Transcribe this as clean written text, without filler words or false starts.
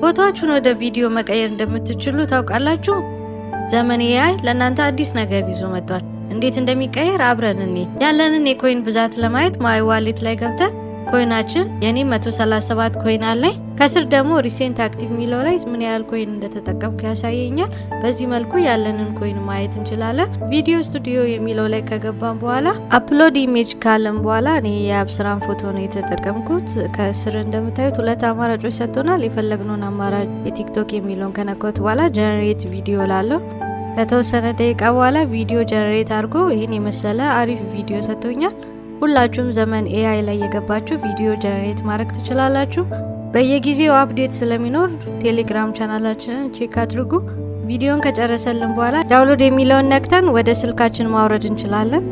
ፎቶአችሁን ወደ ቪዲዮ መቀየር እንደምትችሉ ታውቃላችሁ? ዘመን AI ለእናንተ አዲስ ነገር ይዞ መጥቷል። እንዴት እንደሚቀየር አብረን እንይ። ያለንን የ coin ብዛት ለማየት my wallet ላይ ገብተን coin ኣችን፣ የኔ 137 coin አለኝ። ከስር ደግሞ recent active የሚለው ላይ ምን ያህል coin እንደተጠቀምኩ ያሳየኛል። በዚህ መልኩ ያለንን coin ማየት እንችላለን። Video studio የሚለው ላይ ከገባን በኋላ upload image ካለን በኋላ እኔ የአብስራን ፎቶ ነው የተጠቀምኩት። ከስር እንደምታዩት ሁለት አማራጮች ሰጥቶናል። የፈለግነውን አማራጭ የቲክቶክ የሚለውን ከነካሁት በኋላ generate video እላለሁ። ከተወሰነ ደቂቃ በኋላ ቪዲዮ generate አድርጎ ይህን የመሰለ አሪፍ ቪዲዮ ሰጥቶኛል። ሁላችሁም ዘመን AI ላይ እየገባችሁ ቪዲዮ generate ማድረግ ትችላላችሁ። በየጊዜው update ስለሚኖር ቴሌግራም channel ኣችንን check አድርጉ። ቪዲዮን ከጨረሰልን በኋላ download የሚለውን ነክተን ወደ ስልካችን ማውረድ እንችላለን።